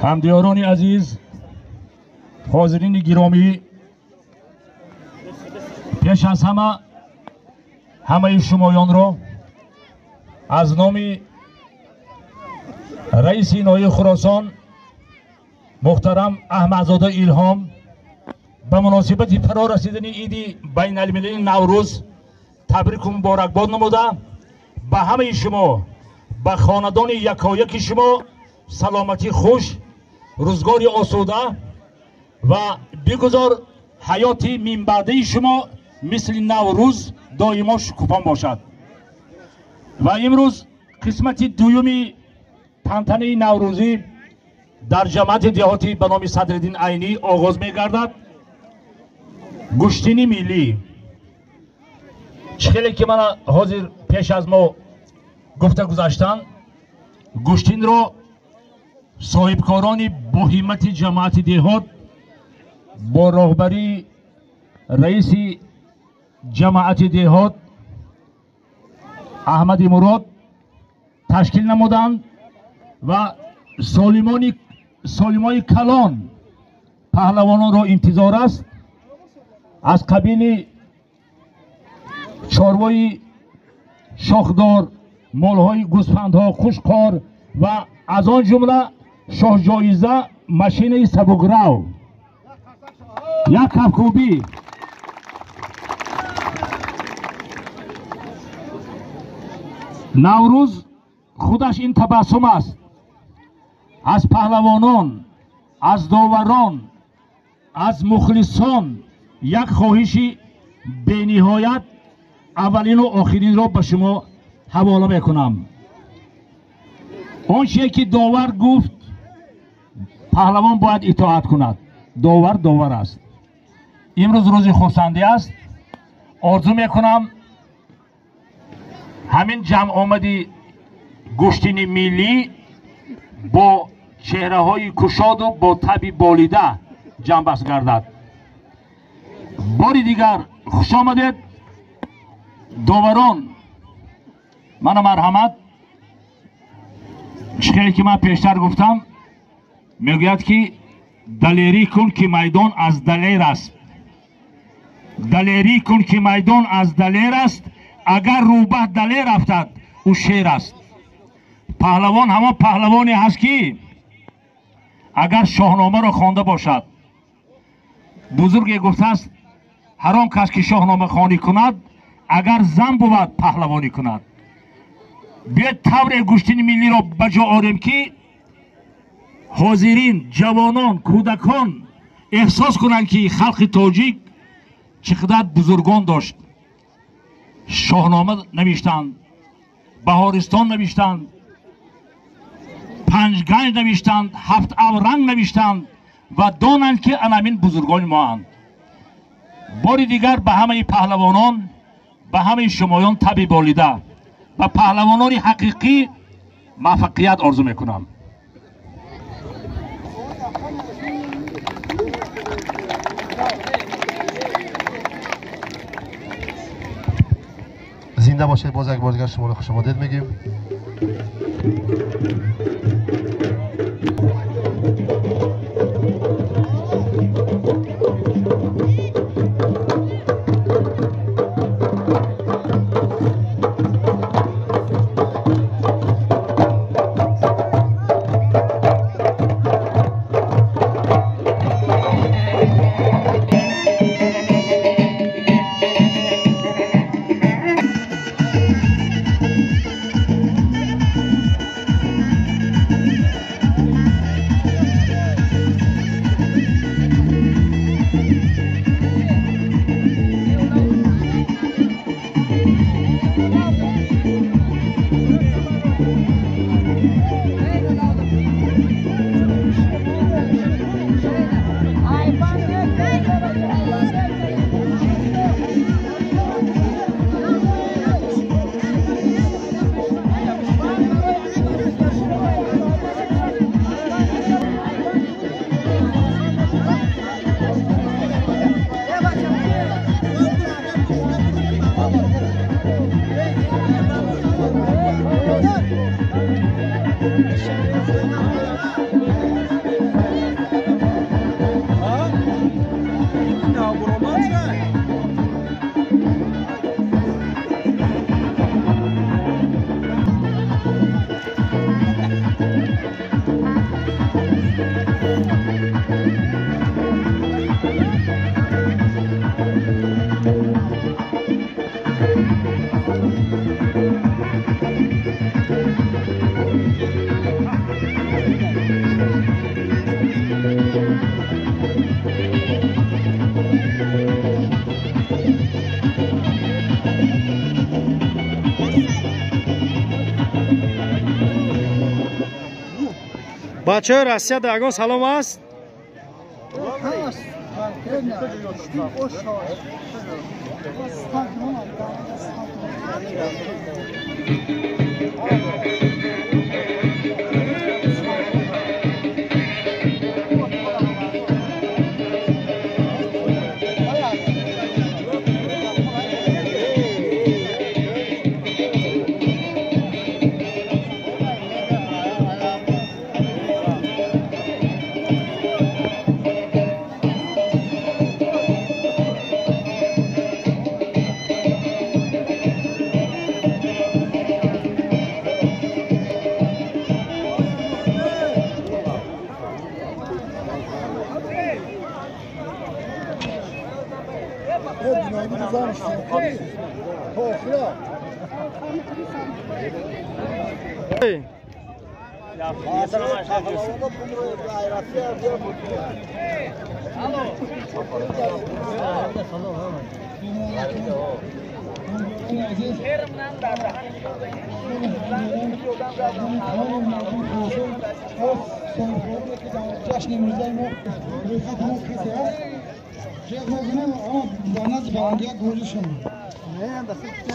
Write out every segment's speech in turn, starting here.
Ҳамдиёрони азиз, ҳозирини гиромӣ, пеш аз ҳама ҳамаи шумоёнро аз номи раиси ноҳияи Хуросон муҳтарам Аҳмадзода Илҳом ба муносибати фаро расидани иди байналмилалии Наврӯз табрику муборакбод намуда, ба ҳамаи шумо, ба хонадони якояки шумо саломатӣ хуш, рӯзгори осуда ва бигузор ҳаёти минбаъдаи шумо мисли Наврӯз доимо шукуфон бошад. Ва имрӯз қисмати дуюми тантанаи наврӯзӣ дар ҷамоати деҳотӣ ба номи Садриддин Айнӣ оғоз мегардад. Гӯштини миллӣ чӣ хеле ки мана ҳозир пеш аз мо гуфта гузаштанд, гӯштинро соҳибкорони боҳиммати ҷамоати деҳот бо роҳбарии раиси ҷамоати деҳот Аҳмади Мурод ташкил намуданд ва солимони калон паҳлавононро интизор аст. Аз қабили чорвои шохдор, молҳои гӯсфандҳо, қушқор ва аз он ҷумла шоҳҷоиза машинаи сабукрав, як кафкӯбӣ. Наврӯз худаш ин табассум аст аз паҳлавонон, аз доварон, аз мухлисон. Як хоҳиши бениҳоят аввалину охиринро ба шумо ҳавола мекунам. Он чие ки довар гуфт, паҳлавон бояд итоат кунад. Довар довар аст. Имрӯз рӯзи хурсандӣ аст. Орзу мекунам ҳамин ҷамъомади гӯштини миллӣ бо чеҳраҳои кушоду бо таби болида ҷамъбаст гардад. Бори дигар хуш омадед доварон. Мана марҳамат, чӣ хеле ки ман пештар гуфтам, мегӯяд ки далерӣ кун ки майдон аз далер аст, далерӣ кун ки майдон аз далер аст, агар рӯбаҳ далер афтад ӯ шер аст. Паҳлавон ҳамон паҳлавоне ҳаст ки агар шоҳномаро хонда бошад. Бузурге гуфтааст, ҳар он кас ки шоҳномахонӣ кунад, агар зан бувад паҳлавонӣ кунад. Биёед тавре гӯштини миллиро ба ҷо орем ки ҳозирин, ҷавонон, кӯдакон эҳсос кунанд ки халқи тоҷик чӣ қадар бузургон дошт. Шоҳнома навиштанд, Баҳористон навиштанд, Панҷганҷ навиштанд, ҳафт авранг навиштанд ва донанд ки анамин бузургони моанд. Бори дигар ба ҳамаи паҳлавонон, ба ҳамаи шумоён таби болида ва паҳлавонони ҳақиқӣ муваффақият орзу мекунам. Зинда бошед. Боз як бор дигар шуморо хушомадед мегӯем. Бачаҳои Россия дар ягон салом аст?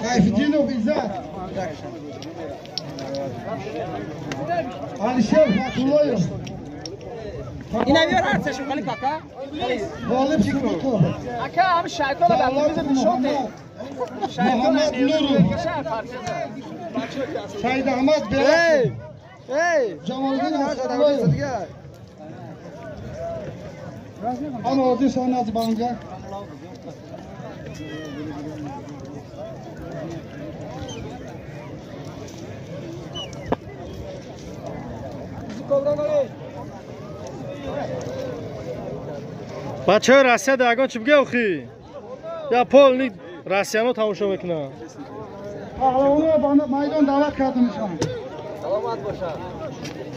Сайфиддинов Иззат, Алишер Фатуллоев, Ғолиб Сидиқов, Муҳаммад Нуров, Саид Аҳмад Бераков, Ҷамолиддин Асадуллоев. Ҳама ҳозир шаванд назди баландгоҳ. Бачаҳои Россия дар ягон чӣ бигӯ охи? Я полни россияно тамошо мекунанд. Паҳлавонро ба майдон даъват карда мешаванд. Саломат бошанд.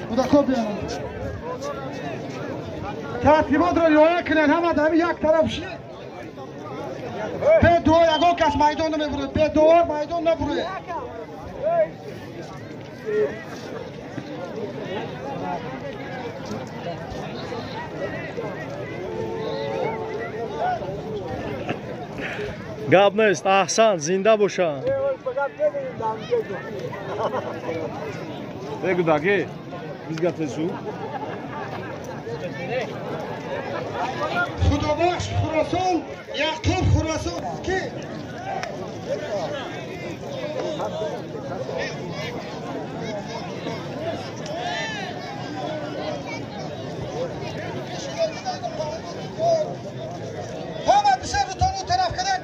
Кӯдакҳо биёранд. Тартиботро риоя кунанд, ҳама дар як тараф шид. Бе дуо ягон кас майдон намебурад, бе дуо майдон набуред. Гап нест, аҳсан, зинда бошанд. Худобахш Хуросон, Яқуб Хуросон ки? Ҳама дусе рутон у тараф кадан.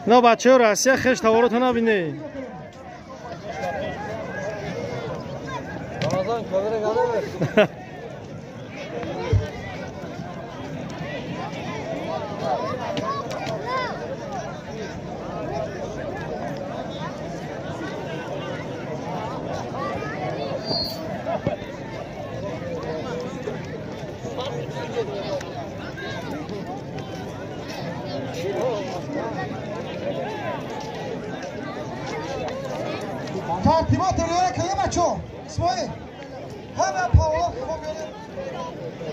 На бачаҳои Россия хеш таворото набинед. Тартибот риоя кунед бачаҳо. Исмоил, ҳама паҳлавон хуб биёред.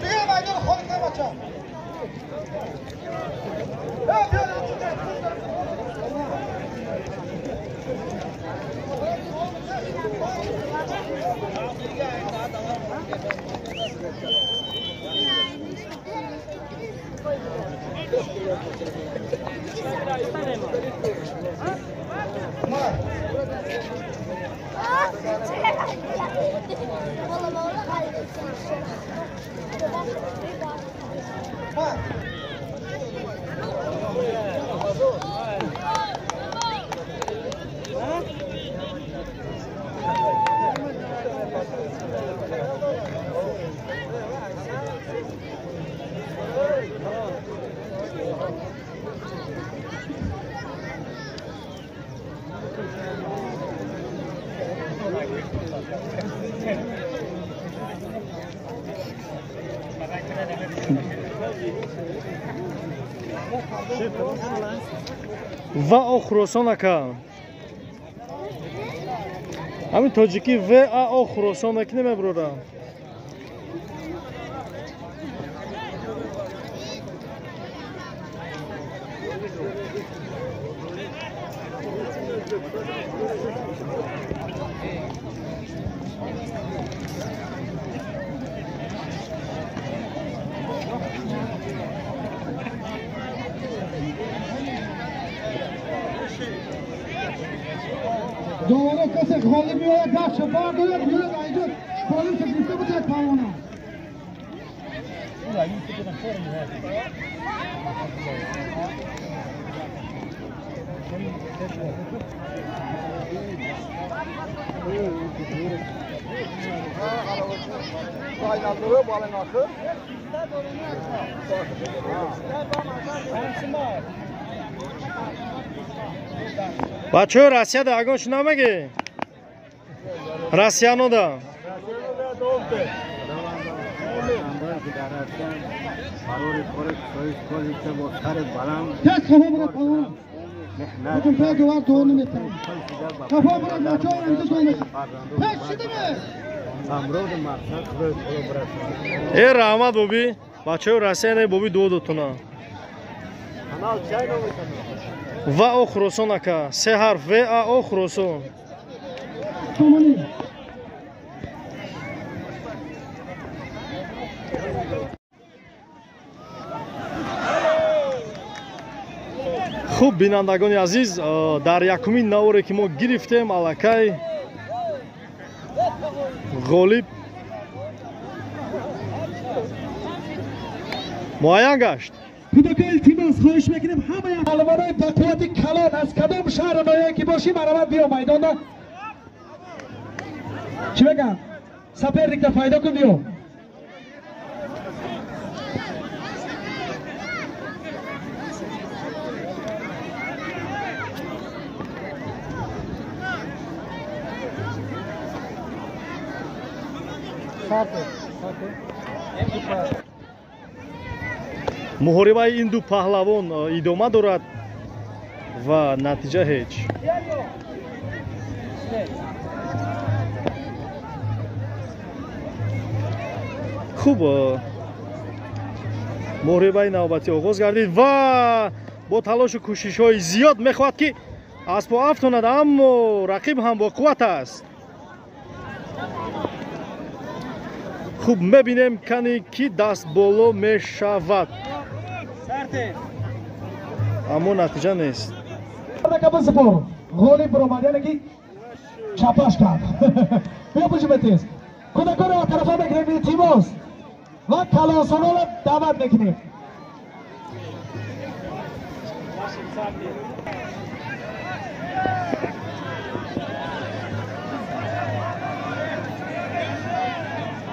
Дигар майдон холӣ кунед бачаҳо. ВАО Хуросон ака. Ҳамин тоҷикӣ ВАО Хуросон мекунем меброра. Довара касе ғолиб меояд, дастшо бардорад, меояд айҷо шполиша гирифта бутад палвона. Бачаҳо Россияда ягон чӣ намегӣ? Россиянода. Тез хафа бурад палвона. Бутун пе довар дуо наметавонад. Хафа бурад бачаҳо инҷо дуо метавонад. Пеш шидиме? Э раҳмат боби. Бачаҳо Россия не боби дуо дотуна. ВАО Хуросон ака. Се ҳарф ВАО Хуросон. Хуб, бинандагони азиз, дар якумин наворе ки мо гирифтем, аллакай ғолиб муайян гашт. Кӯдака илтимос хоҳиш мекунем ҳамаи палвонои ба қуввати калон аз кадом шаҳру ноҳия ки бошӣ марамат биё майдонда. Чӣ мегӯям? Соперникта пайдо кун биё. Муҳорибаи ин ду паҳлавон идома дорад ва натиҷа ҳеҷ. Хуб, муҳорибаи навбатӣ оғоз гардид ва бо талошу кӯшишҳои зиёд мехоҳад ки аз по афтонад, аммо рақиб ҳам бо қувват аст. Хуб, мебинем кани ки даст боло мешавад, аммо натиҷа нест. Ғолиб баромад, яъне ки чапаш кард. Биё буҷуме тез. Кӯдаконро аз тарафа мекунем илтимос ва калонсолонро даъват мекунем.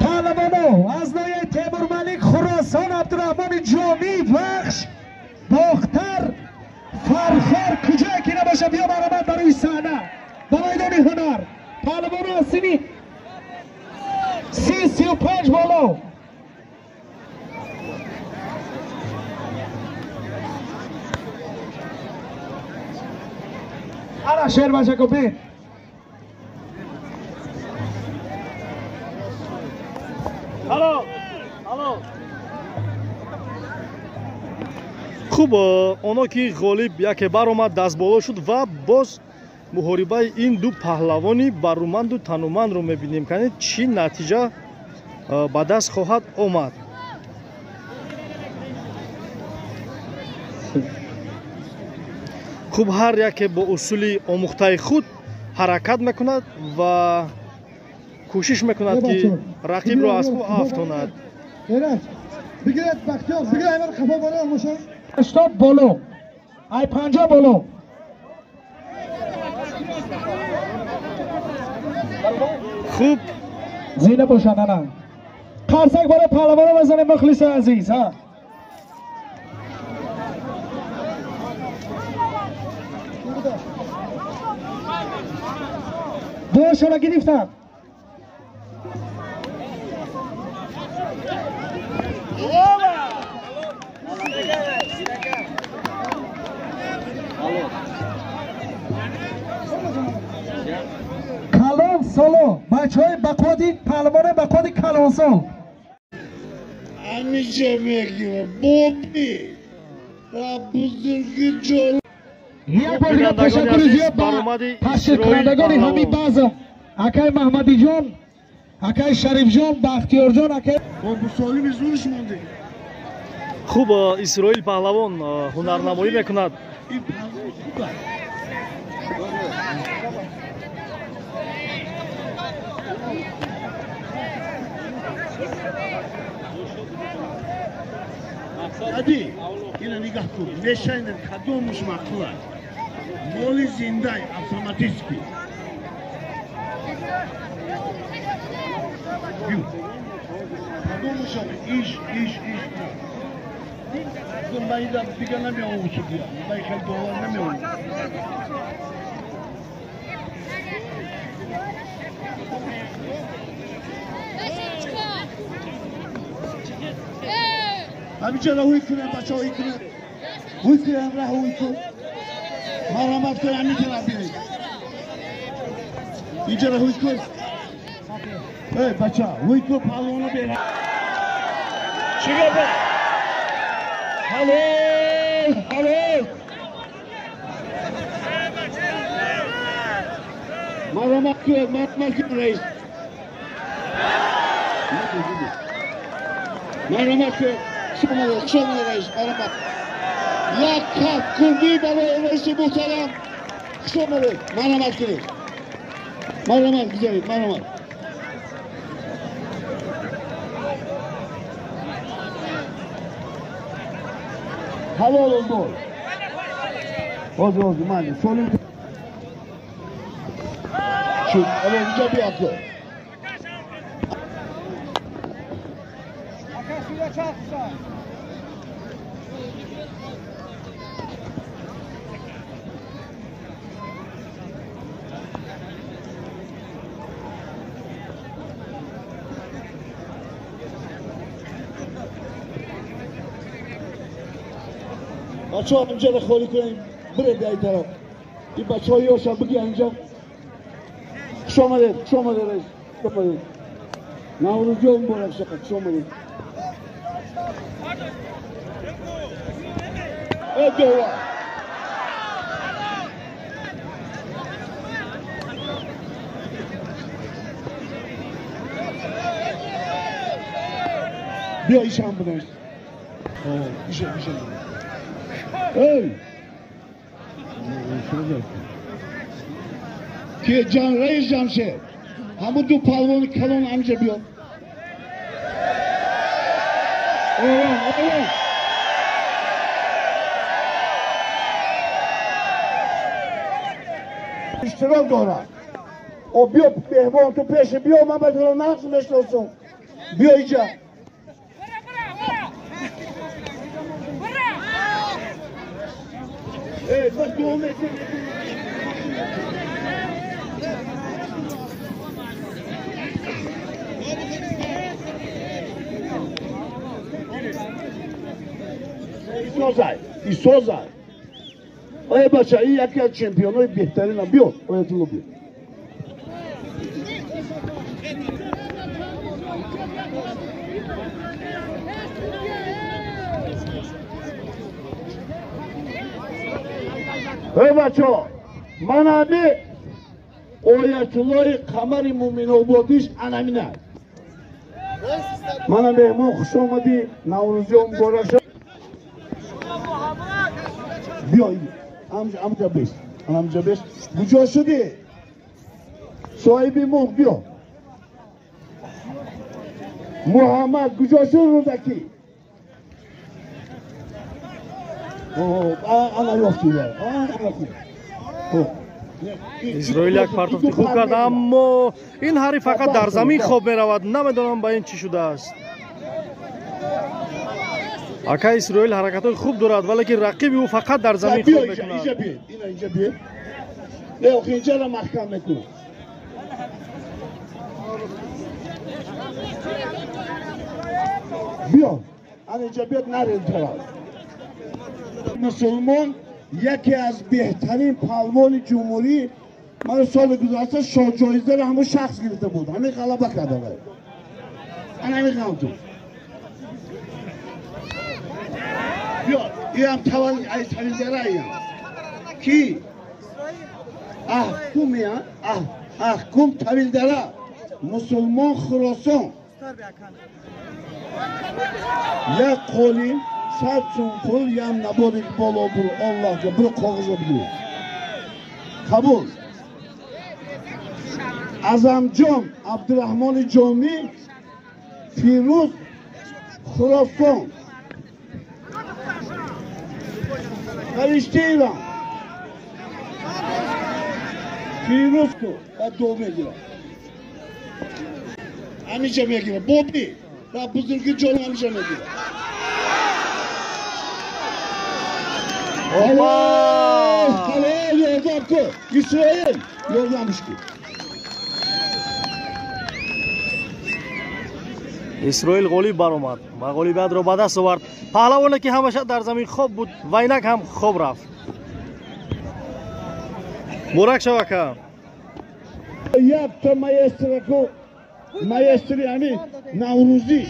Паҳлавоно аз ноҳияи Темурмалик, Хуросон, Абдураҳмони Ҷомӣ, Вахш, Бохтар, Фархор, куҷое ки набошад биё баромад барои саҳна ба майдони ҳунар. Паҳлавоно аз синни 30-35 боло. Ана шербачако бин. Хуб, оно ки ғолиб яке баромад, дастболо шуд ва боз муҳорибаи ин ду паҳлавони баруманду танумандро мебинем, кани чӣ натиҷа ба даст хоҳад омад. Хуб, ҳар яке бо усули омӯхтаи худ ҳаракат мекунад ва кӯшиш мекунад ки рақибро аз по афтонад. 80 боло, ай 50 боло. Хуб, зина бошад. Ана қарсак барои паҳлавонон бизанем, мухлиси азиз. Дуошона гирифтанд. Ҳалол. Ҳамиша мегирам боби ва бузурги ҷон. Як бор дигар ташаккури зиёд ба ташкилкунандагони ҳамин базм, акай Маҳмадиҷон, акай Шарифҷон, Бахтиёрҷон, акай Бо солими зурш монде. Хуб, Исроил паҳлавон ҳунарнамоӣ мекунад. Ин паҳлавон хуб аст. Ади, ина нигаҳ кун, мешайнем, кадомуш маъқул аст. Моли зиндай автоматически. Бю. Кадомушам иш, иш, иш. Ман ида дига намеовам судия. Ман хел довар намеовам. Ҳаминҷа ҳуй кунем, бачаҳо, ҳуй кунем. Ҳуй кунем, раҳ ҳуй кун. Марҳамат кун, ҳамин тараф биёед. Инҷа ҳуй кун. Эй, бача, ҳуй кун, паҳлавоно бера. Чӣ гапа? Ҳалол, ҳалол. Марҳамат кун, марҳамат кун, раис. Марҳамат кун. Хуш омадед, хуш омадед, раис, марҳамат. Як кафкӯбӣ барои раиси муҳтарам. Хуш омадед, марҳамат кунед. Марҳамат гузаред, марҳамат. Ҳалол мол. Ҳозир, ҳозир, майли, солим шуд. Ало, инҷа биё, ко. Бачаҳо, инҷаро холӣ кунем, биред ай тараф. Ин бачаҳо ёша бигир инҷа. Хуш омадед, хуш омадед, раис. Хуш омадед. Наврӯзҷон муборак шавад, хуш омадед. Э, дова. Биё, ишам бинавис. Иша, иша. Эй! Ки ҷан раис Ҷамшед? Ҳамун ду паҳлавони калон ҳамҷа биё. Ором, ором. Иштирок дорад. О, биё, меҳмон, ту пеши биё, ман ба туро нақш мешиносам. Биё инҷа. Эй, бas дуо мекунӣ. Исозай, Исозай. Эй, бача, ин яке аз чемпионои беҳтаринам. Биё, оятулло, биё. Эй, бачаҳо, ман ҳами оятуллои Қамари Муъминободиш анамина. Мана меҳмон, хуш омадӣ, Наврӯзиён муборак шавад. Биё, амҷа бес, амҷа бес. Куҷо шудӣ? Соҳиби мулк, биё. Муҳаммад, куҷо шуд Рӯдакӣ? Ана ёфтӣ, ана хуб. Исроил як партофти хуб кард, аммо ин ҳариф фақат дар замин хоб меравад. Намедонам, ба ин чӣ шудааст. Акай Исроил ҳаракатҳои хуб дорад, валекин рақиби ӯ фақат дар замин хоб мекунад. Инҷа биё, ина инҷа биё. Не, охи инҷаро маҳкам мекунам. Биё, ана инҷа биё, нарен тараф. Мусулмон яке аз беҳтарин паҳлавони ҷумҳурӣ, ман соли гузашта шоҳҷоизаро ҳамон шахс гирифта буд, ҳамин ғалаба карда. Ана мехоҳам ту. Биё, иам тавал ай тавилдараям. Ки? Аҳкум я, аҳкум тавилдара. Мусулмон Хуросон. Як қолим 100 сум пул, ям набори боло бур, Аллоҳ ҷо, бур коғазро бигир. Қабул. Азамҷон Абдурраҳмони Ҷомӣ, Фирӯз Хуросон. Навиштаирам. Фирӯз ку ва ду мегирад. Ҳамиша мегирад. Боби ва бузурги ҷон ҳамиша мегирад. Аллоҳ халол ёрдам ку. Исроил ёрдамш ку. Исроил ғолиб баромад ва ғолибиятро ба даст овард. Паҳлавоне ки ҳамеша дар замин хоб буд ва инак ҳам хоб рафт. Муборак шав ака. Якта маэстро ку, маэстри ҳамин Наврӯзӣ.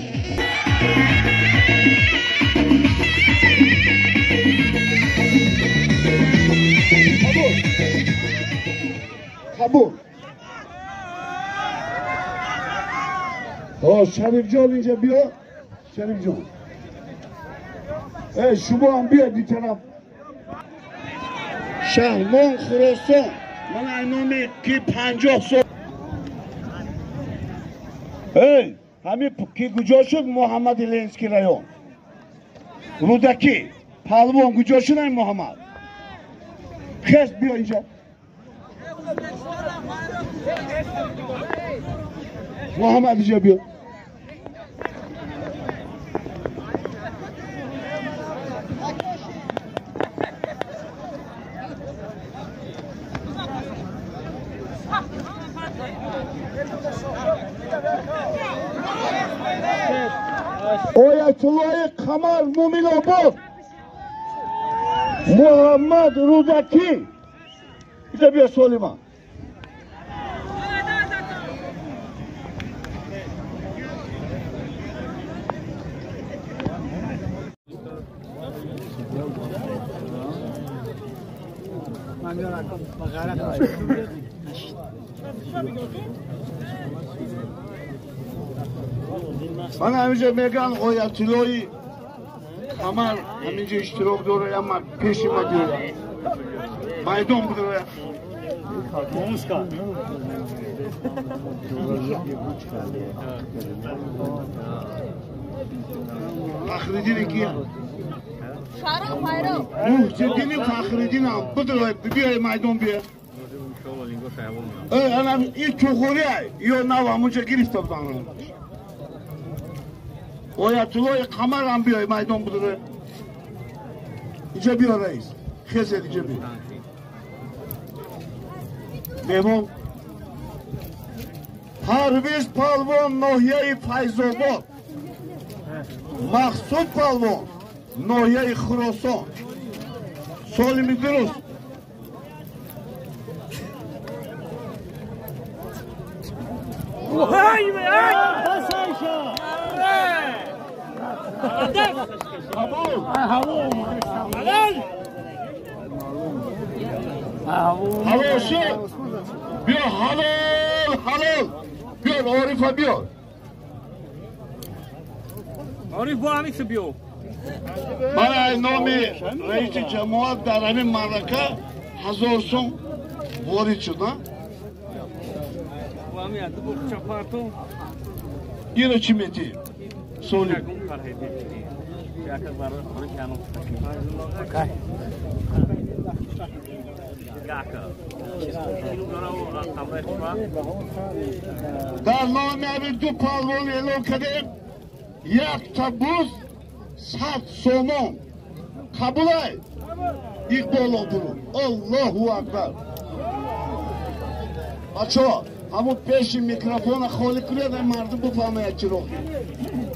Қабул. Қабул. Шарифҷон инҷа биё. Шарифҷон. Шумо ҳам биё ди тараф. Шаҳмон Хуросон. Ман ай номи ки 50 сол. Эй, ҳамин ки куҷо шуд Муҳаммади Ленинский район. Рӯдакӣ, паҳлавон куҷо шуд ай Муҳаммад? Хес биё инҷа. Муҳаммад инҷа биё. Оятуллои Қамар Муминобод, Муҳаммад Рӯдакӣ. Инҷа биё Солима. Ман ҳаминҷа мегӯям Оятуллои Қамар ҳаминҷа иштирок дорад, ама пеши ма биёяд. Майдон бидорад. Фахриддин ки? Муҳсиддини Фахриддин ҳам бидорад, биёй майдон биё. Ана ин туғурӣ ё нав ҳамунҷа гирифта буданд. Оятуллои Қамар ҳам биёй майдон бидорад. Инҷа биё раис. Хезед инҷа биё. Меҳмон. Парвиз палвон ноҳияи Файзобод. Мақсуд палвон ноҳияи Хуросон. Солими дуруст. Қабул. Ҳалол шуд. Биё ҳалол, ҳалол. Биё Орифа биё. Ориф бо ҳамин биё. Ман ай номи раиси ҷамоат дар ҳамин маърака 1000 сум ворид шуд, а? Иро чӣ метӣ? Солим. Дар номи ҳамин ду паҳлавон эълон кардем якта буз 100 сомон. Қабулай? Иқболо буру. Аллоҳу акбар. Бачаҳо, ҳамун пеши микрофона холӣ кунед, ай мардум бифаҳмаяд чӣ роҳи.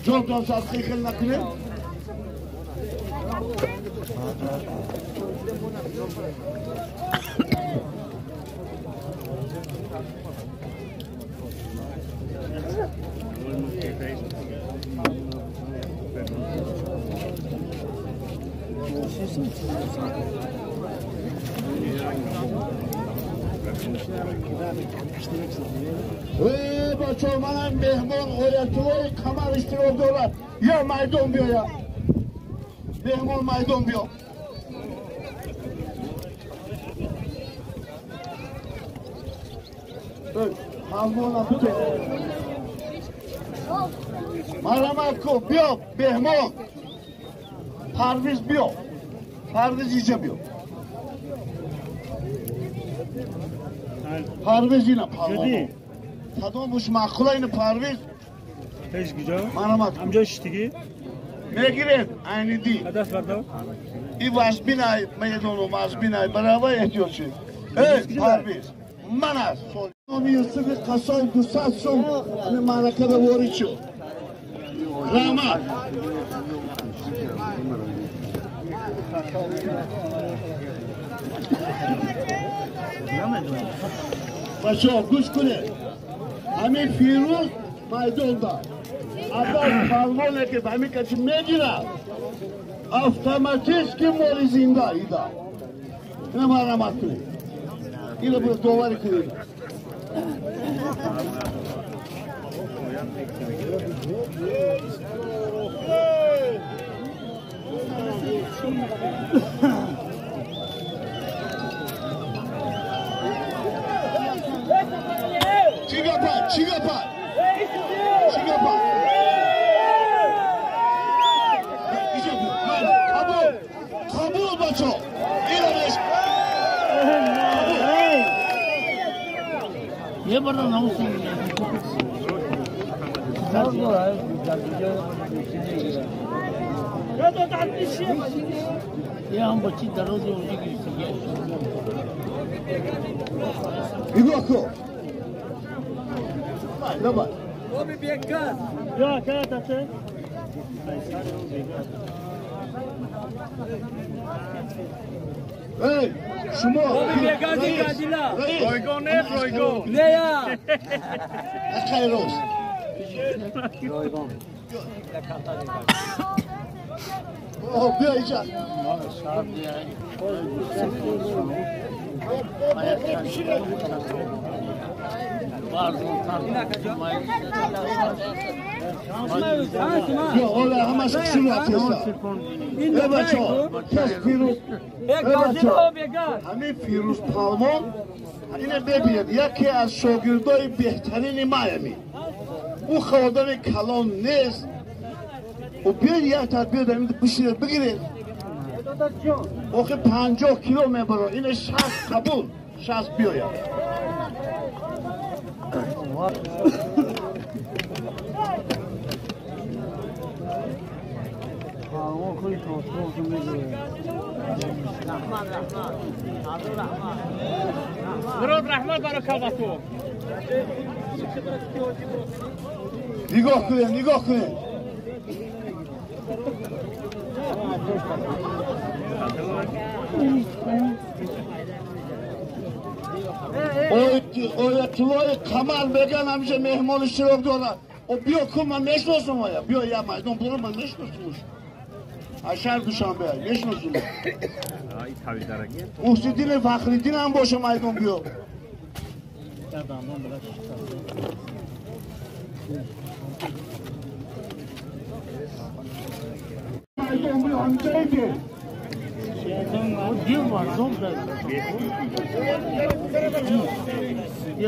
Ҷон садқи хел накунед. Бачо, манам меҳмон Оятуллои Қамар иштирок дорад. Я майдон биёя. Меҳмон майдон биё. Палвона бите. Марҳамат кун, биё меҳмон. Парвиз биё. Парвиз инҷа биё. Парвиз ина палвон. Кадомуш маъқула ина Парвиз? Пеш куҷо? Марҳамат. Ҳамҷо шиштигӣ? Мегиред, айни ди. Даст бардор. И вазбинай, медонам вазбинай, баравай эҳтиёҷ шид. Эй, Парвиз, ман аст. Номи Юсуфи Қассои 200 сум ҳамин маъракада ворид шуд. Раҳмат. Бачаҳо гӯш кунед. Ҳамин Фирӯз майдонда. Аввал палвоне ки ба ҳамин каси мегирад, автоматически моли зинда ида. Ина марҳамат кунед. Ина доварӣ кунед. Чӣ гапа? Чӣ гапа? Чӣ гапа? Қабул! Қабул бачо! Иранеш! Нигоҳ кун. Давай. Эй, шумо! Ройгон не, ройгон. Не я. Хайрос. Ройгон. О, биё инҷа. Ҳола ҳамаш сурат аст. Э бачо, кас Фирӯз. Ҳамин Фирӯз палвон ина бибинед, яке аз шогирдои беҳтарини маями. Ӯ одами калон нест. Ӯ биёд як тараф биёд ҳамин бишинед бигиред. Охи 50 кило мебарад, ина 60 қабул, 60 биёяд. Брод раҳмат барои колбасу. Нигоҳ кунед, нигоҳ кунед. Оятуллои Қамар мегӯянд ҳамеша меҳмон иштирок дорад. О биё кун, ман мешиносам оя. Биё я майдон буро, ман мешиносам. Аз шаҳри Душанбе мешиносам. Муҳсиддини Фахриддин ҳам боша майдон биё. Майдон биё, ҳамҷоиде.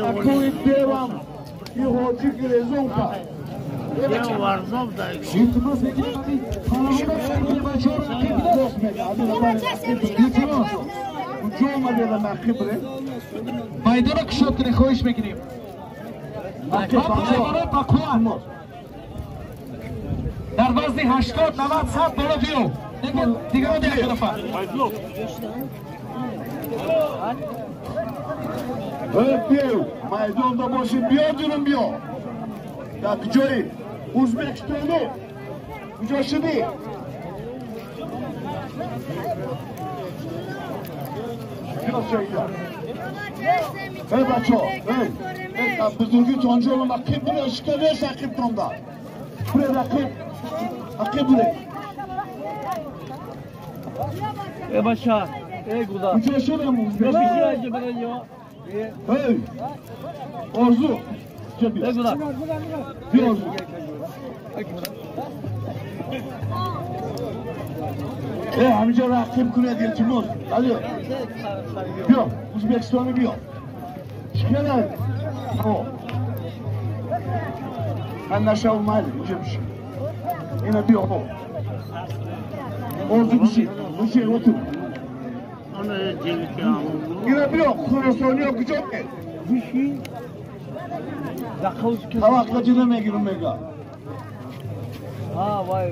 Акӯи девам и ҳоҷи гирезон кард. Майдонро кушод кунед, хоҳиш мекунем. Дар вазни 80, 90, 100 боло биё. Дигарон дигар тарафа. Биё, майдонда бошӣ, биё дурум биё. Дар куҷои? Ӯзбекистони? Куҷо шудӣ? Биё шоида. Эй бачо, эй, эй, бузургитон ҷолам ақиб буре, шика нест ақибтонда. Буре ақиб, ақиб буре. Э бача, э гуда. Куҷо шудам узбекистон? Эй! Орзу! Инҷа биё. Э гуда. Биё Орзу. Э, ҳаминҷо рақиб кунед, илтимос. Алё. Биё, узбекистони биё. Чикарай? О. Ман нашав майли, инҷа бишин. Ина биё. Орзу бишин. Бишин, отур. Ина биё, хуросониё куҷо ме? Бишин. Таваққати намегирам мега. Ҳа, вай.